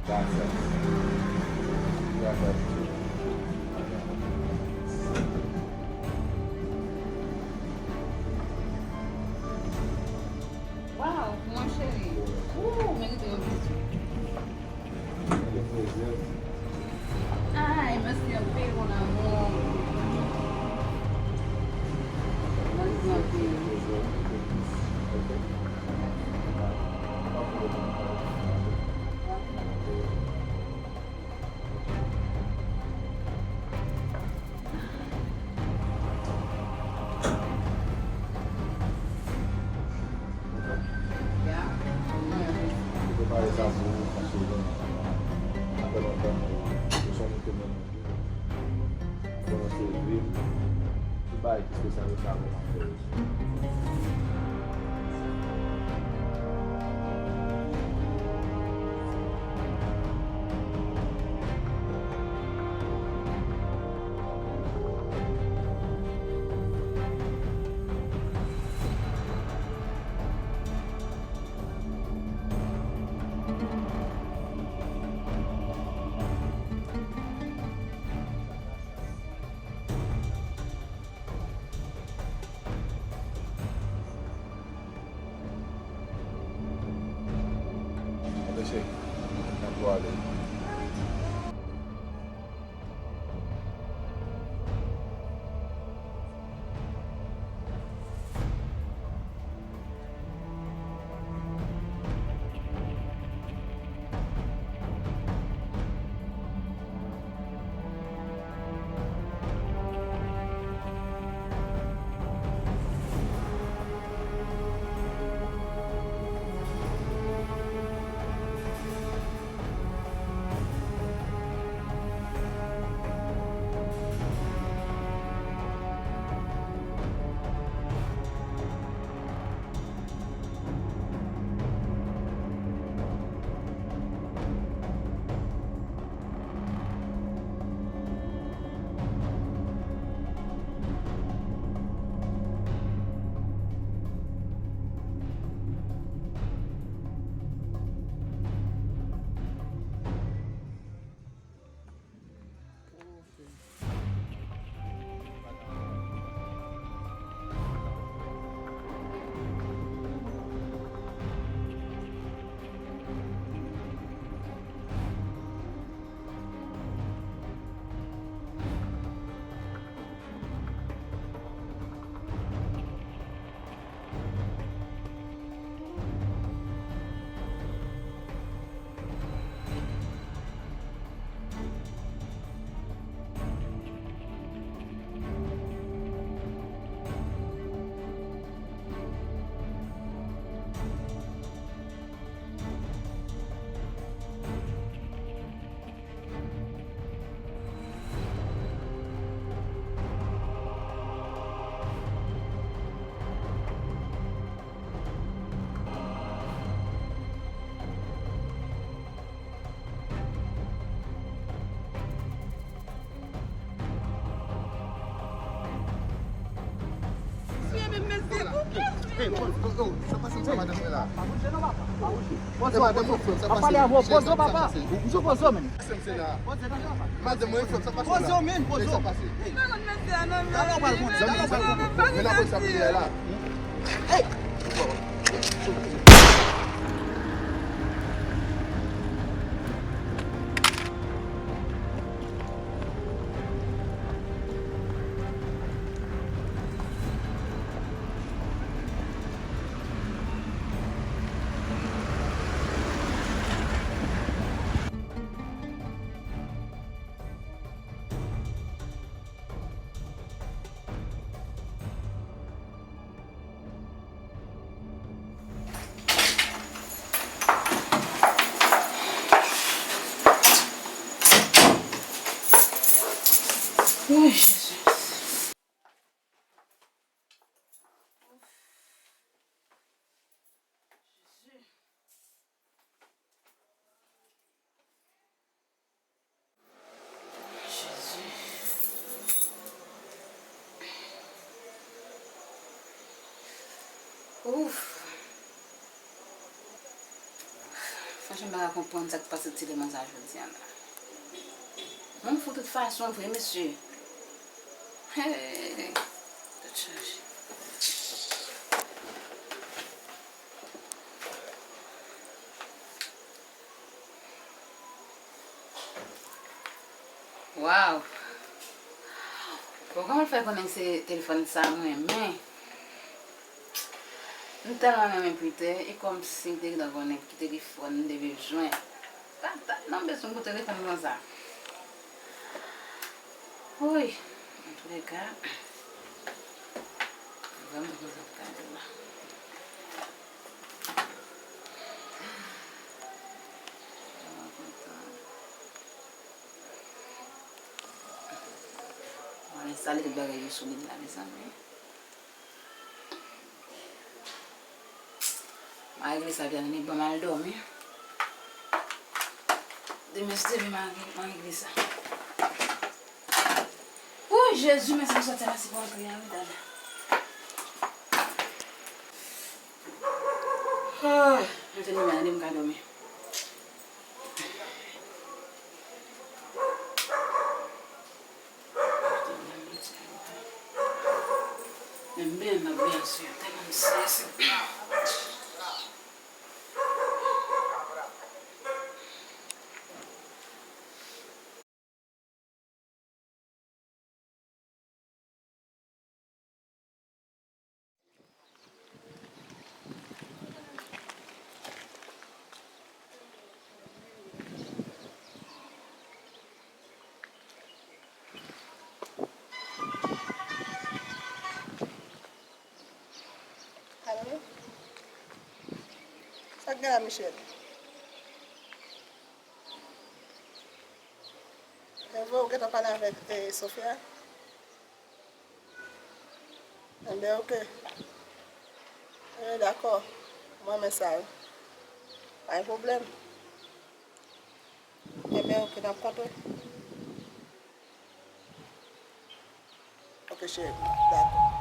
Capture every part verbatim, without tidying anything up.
Waw, mwen cheri. Ooh, merite yon bisou. Ay, mèsi anpil, mon amour. Mèsi anpil. Mwen prepare sa pou ou, paske ou konnen, apre lontan, ou se yon moun ke mwen renmen. Konnen se vre, tout bagay ki espesyal yo, sa vrèman fè yo. Mesye, n ap pwale. Mesye, men mesye, pou kiyès? Hey, oh, oh, oh, sa pase, sa madanm mwen la. Poze w, poze w. Ap pale avè w, poze w, papa. Poze w, poze w, men. Madanm mwen, sa pase la. Poze w, men, poze w. Sa pase. Hey. Talè w pral konnen, talè w pral konnen. Men lapolis ap vini la. Hey! Woy, Jezi. Jezi. Ouf. Mwen janm pa ka konprann sa k pase ti lemonn sa jodi a la. Mwen fou tout fason vre, mesye. Hey, tèt chaje. Waw! Bon, kòman l fè konnen se telefòn sa mwen renmen? M tèlman renmen Peter, e kòmsi m te gentan konnen ki telefòn m te bezwen. Pa, pa, non, m bezwen pou telefòn konsa. Woy, antouleka, vrèman kontan pou gade la. Vrèman kontan. Mwen enstale tout bagay yo sou li la, mezanmi. Mwen regle sa byen, li ban m al dòmi. Demen si Dye vle, mwen regle, mwen regle sa. Wouy, Jezi, mezanmi, sòti a mèsi pou antre a, wi, dada. Ah, mwen te di mwen, ale m ka dòmi. Men m byen, m ap byen aswè. Tèlman m strese. Alo? Sa k gen la, Michel? Evre ou gentan pale avèk, eh, Sofia? Enben, oke. Eh, dakò. Mwen renmen sa, wi. Pa gen pwoblèm. Enben, oke, n ap kontre. Oke, cheri. Dakò.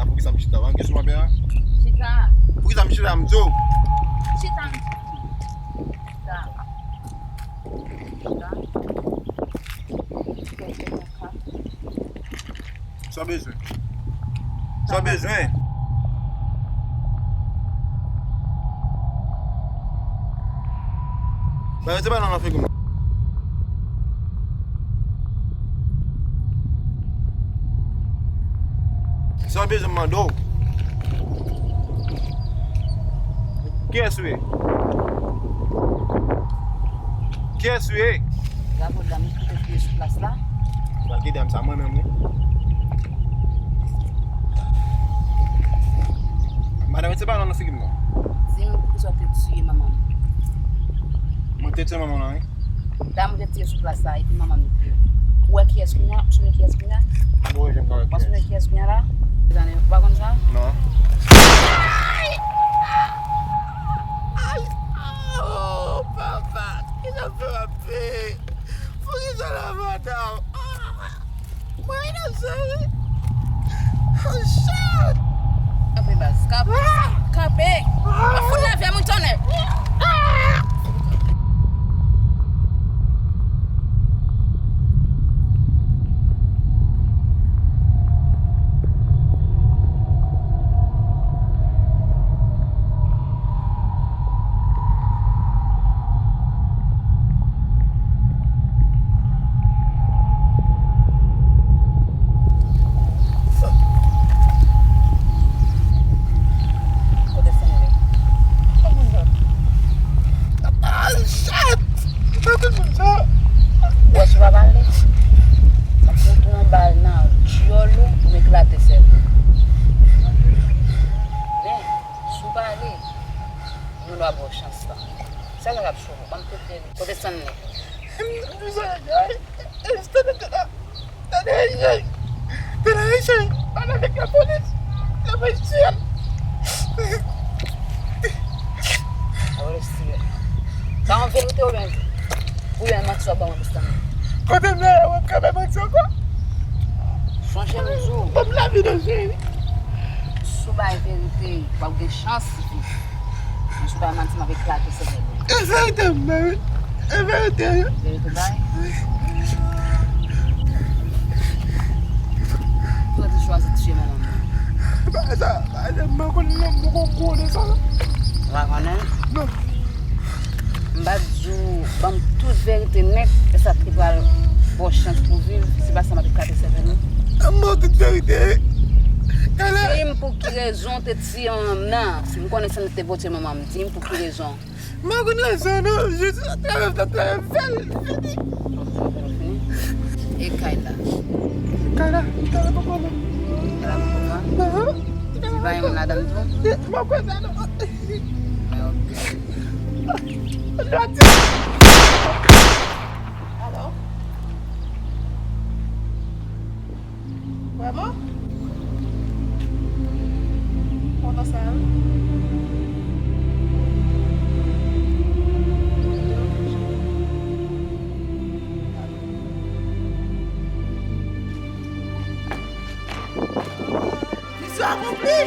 Poukisa m chita? Pa gen sou papye a? Chita. Poukisa m chita, m di w? Chita, m di w. Chita. Chita. Sa w bezwen? Sa w bezwen? Ba yo se pa nan figi m. Sa w bezwen m mande w? Kiyès ou ye? Kiyès ou ye? Bravo, dam, ou kite piye sou plas la. Sa ki dam sa, mwen menm, wi. Madanm, se pa nan figi m, non. Di m poukisa w te tiye manman m. Mwen te tiye manman w lan, wi. Dam ou te tiye sou plas la, epi manman m te. Ou wè kiyès kounye a? Ou sonje kiyès kounye a? Mwen sonje kiyès kounye a la? Ou pa konn sa? Non. Ay! Ay! Oh, papa! Kisa m fè w ap fè? Poukisa la, madanm? Ah! Mwen inosan, wi. Oh, shit! Kanpe, baz, kanpe. Ah! Kanpe. Ah! Mwen fout lave mwen tonnè. Ah! Kote Stanley? Ay, shit! Mwen konn moun sa. Wè, si w pa pale, m ap fout yon bal nan dyòl ou, m eklate sèvo. Men, si w pale, nou dwa ba w chans lan. Sa k ap sove w? Ban m tout verite. Kote Stanley? Stanley te la. Stanley, Stanley, pale avèk lapolis. Lapolis tiye l. Lapolis tiye l. Sa yon verite oubyen, oubyen manti w ap ban mwen pou Stanley? Kote m ye a, w ap ka bay manti ankò? Sonje m di w. Ban m lavi non, cheri. Si w bay verite, w ap gen chans viv. Men si w bay manti, m ap eklate sèvèl ou. E verite m bay, wi. E verite, wi. Verite w bay? Poukisa w te chwazi tiye manman m nan? Pa sa, pa sa, m pa konn non, m poko konnen sa. Ou pa konnen? Non. M pa di w, ban m tout verite nèt, e sa ki pral ba w chans pou w viv, se pa sa m ap eklate sèvèl ou. Ban m tout verite. Di m pou ki rezon w te tiye manman m nan. Si m konnen sa m te voye manman m, di m pou ki rezon. M pa konn rezon non, jis travèse, travèse, fè l fini. Fè l fini? E kay la? Kay la, kay la poko vant. Kay la poko vant? Ahan. Ti pa yon ladan tou? M pa kwè sa non. Mwen, ok. Alo? Vrèman? Kontan sa, wi. Misyon akonpli!